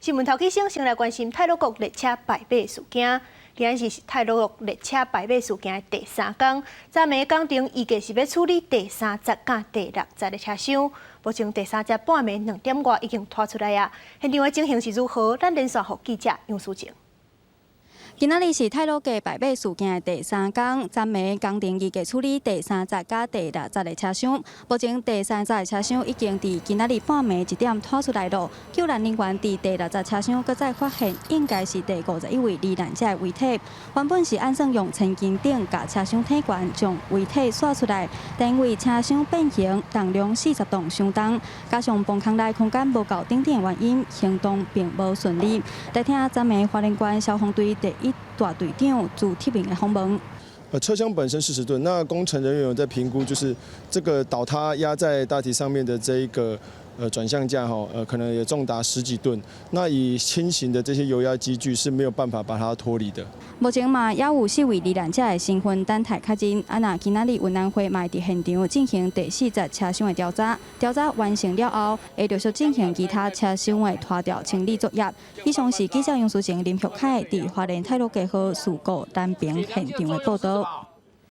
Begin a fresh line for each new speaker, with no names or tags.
新聞頭起先先來關心太魯閣列車敗火事件。今仔日是太魯閣列車敗火事件的第三工，昨暝工程預計是欲處理第三節佮第六節的車廂。目前第三節半暝2點外已經拖出來矣。現場的情形是如何？咱連線予記者楊淑靜。
今仔日是太魯閣敗火事件的第三工，昨暝工程預計處理第三節佮第六節的車廂。目前第三節的車廂已經佇今仔日半暝1點拖出來囉。救難人員佇第六節車廂閣再發現，應該是第51位罹難者的遺體。原本是按算用千斤頂共車廂提懸，將遺體徙出來，但因為車廂變形，重量40噸傷重，加上磅空內空間無夠等等原因，行動並無順利。來聽昨暝花蓮縣消防隊第一大隊長朱鐵明的訪問。
車廂本身40噸，那工程人員有在評估，就是這個倒塌壓在大體上面的這一個轉向架哈，可能也重達十幾噸。那以輕型的這些油壓機具是沒有辦法把它脫離的。
目前嘛，猶有四位罹難者的身份等待確認。啊，若今仔日運安會嘛會佇現場進行第四節車廂的調查，調查完成了後，會陸續進行其他車廂的拖吊清理作業。以上是記者楊淑靜、林玉凱佇花蓮太魯閣號事故南平現場的報道。